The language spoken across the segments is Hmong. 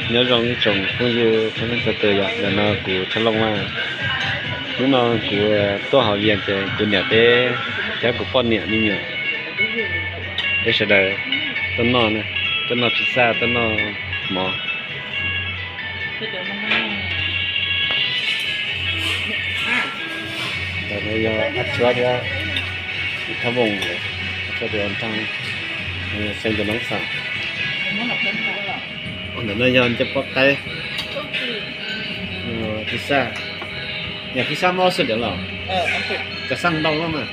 Nyob zoo ib tsoom phooj ywg txhua leej txhua tus yom, ntawm no kuv Tshaj Looj Vaj. Hnub no kuv tuaj hauv Vias ces kuv niam peb cab kuv poj niam me nyuam peb sawv daws tuaj noj, tuaj noj pizza, tuaj noj mov. Ntawm no yog Ab Tsuab thiab Thab Voos, Ab Tsuab thiab Thab, xeem cov noob xav. Ntawm no yog ncej poj qaib, pizza. Yog pizza mob xwb dev los, cov xaj ntau lawm mas.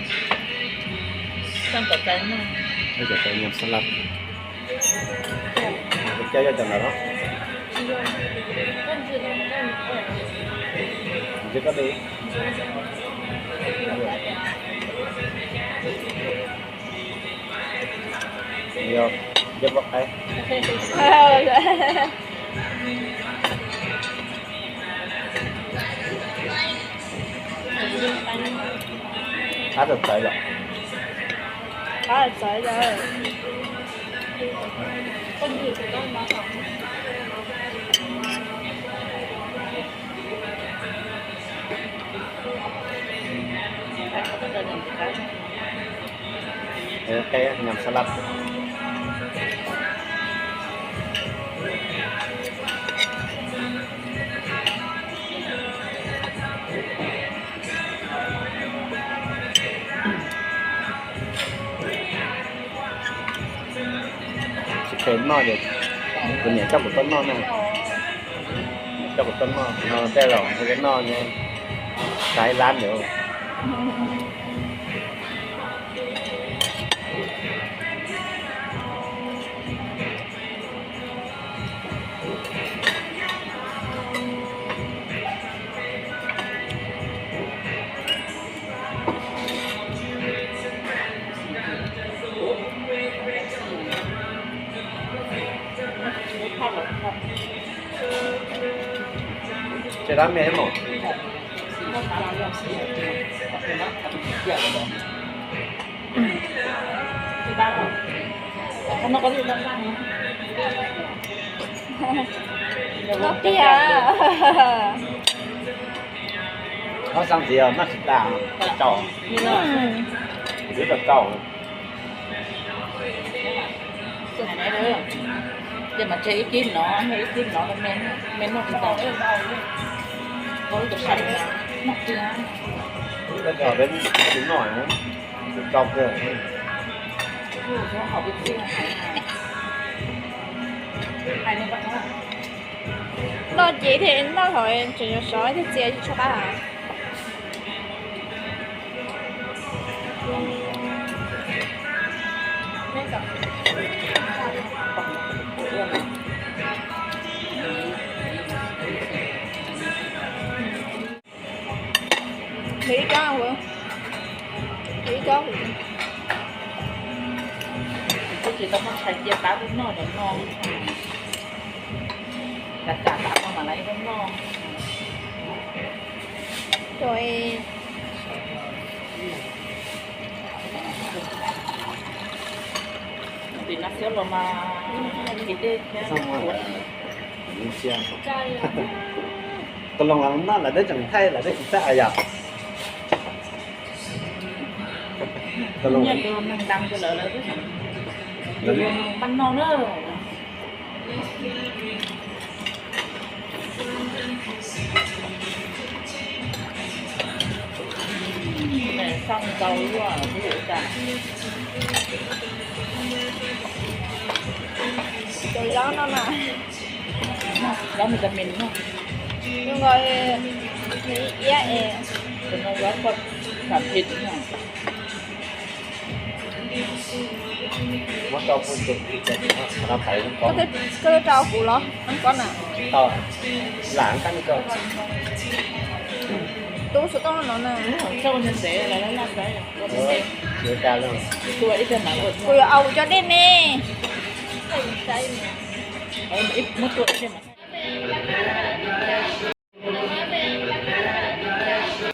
Cov nyam salad. Cov yog cov ntawd los? Yog ncej poj qaib. Qab txawv yom? Qab txawv yom? Qe nyam salad. Tsis phem noj ces kuv niam coj kuv tuaj noj na. Coj kuv tuaj noj no tej zaum noj sai lab ntawd. Tsis dab me mos. Noj tiag. Ob xeeb ntxiv noj tsis tas, tau, tau. Ces mas tseg ib kib no, ib kib no me noj tsis tas. Noj tiag. Noj, noj ces thiaj noj thaum tseem sov thiaj txias tsis tshua qab. Ib kob, ib kob. Kuv tsis tau muaj ntshai cia qab ub noj cov no, kav tsam qab no mas lawv ib noj. Tim no xiab los mas nqhis dej thiab. Tus Loos los noj lawv twb tseem thaij lawv twb tsis txawj yom. Tus Loos noj na. Xaj ntau luaj, cov zaub no na. Zaub vitamin no. Zoo nkaus li iab es. Cov no zaub koj xam thib no. Koj twb rau kuv los koj na. Lam kab no. Tub xov tooj no na. Kuv yuav aus kuv cov dej ne. Muab tua ib teg mas.